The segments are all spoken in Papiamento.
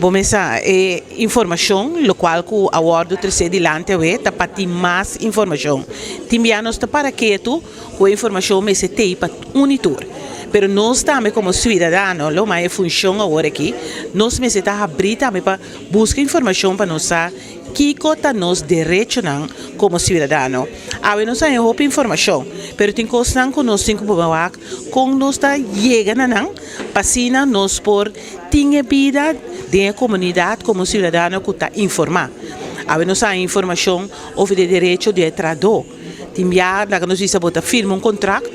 Bo mesa e informashon lokual ku a wòrdu tresé dilanti awe ta pa tin mas informashon. Tin bia nos ta para ketu ku e informashon mester tei pa un i tur. Pero nos tambe komo suidadano lo mas e funshon awor aki, nos mester ta habrí tambe pa buska informashon pa nos sa kiko ta nos derechonan komo suidadano. Awe nos haña hopi informashon, pero tin kosnan ku nos tin ku por wak kon nos ta yega na nan pa asina nos por tin e bida den e komunidat komo suidadano ku ta informá. Awe nos haña informashon over di e derecho di e trahadó. Tin bia laga nos bisa bo ta firma un kontrakt,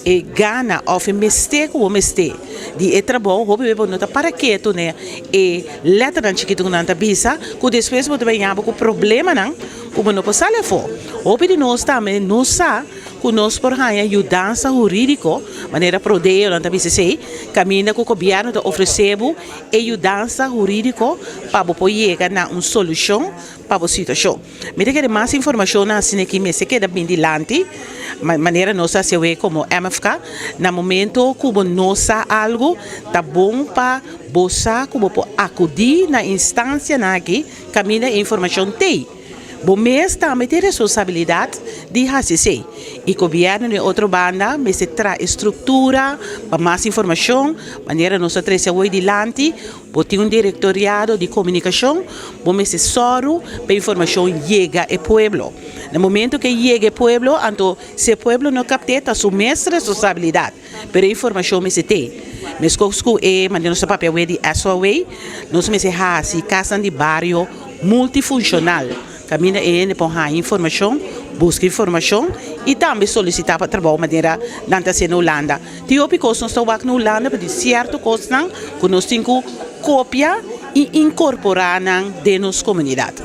e gana òf e mester ku bo mester di e trabou, hopi bes bo no ta para ketu n'e e lèternan chikitu ku nan ta bisa, ku despues bo ta bin yama ku problemanan ku bo no por sali afó. Hopi di nos tambe no sa ku nos por haña yudansa hurídiko, manera Prodeo nan ta bisa esei, kaminda ku gobièrnu ta ofresé bo e yudansa hurídiko pa bo por yega na un solushon pa bo situashon. Mi ta kere mas informashonnan asina ki mester keda bin dilanti, manera nos a hasi awe komo MFK. Na momento ku bo no sa algu, ta bon pa bo sa ku bo por akudí na instansianan aki kaminda e informashon t'ei. Bo mes tambe tin responsabilidat di hasi esei. I gobièrnu di otro banda mester traha e struktura pa mas informashon, manera nos a trese awor dilanti, bo tin un direktoriado di komunikashon, bo mester sòru pa e informashon yega e pueblo. Na momento ku e yega e pueblo, anto si e pueblo no kapt'é ta su mes responsabilidat, pero e informashon mester t'ei. Meskos ku e manera nos ta papia awor di SOA, nos mester hasi kasnan di bario multifunshonal, kaminda e hende por haña informashon, buska informashon i tambe solisitá pa trabou manera nan ta hasi na Hulanda. Tin hopi kos nos ta wak na Hulanda, pero tin sierto kosnan ku nos tin ku kopia i inkorporá nan den nos komunidat.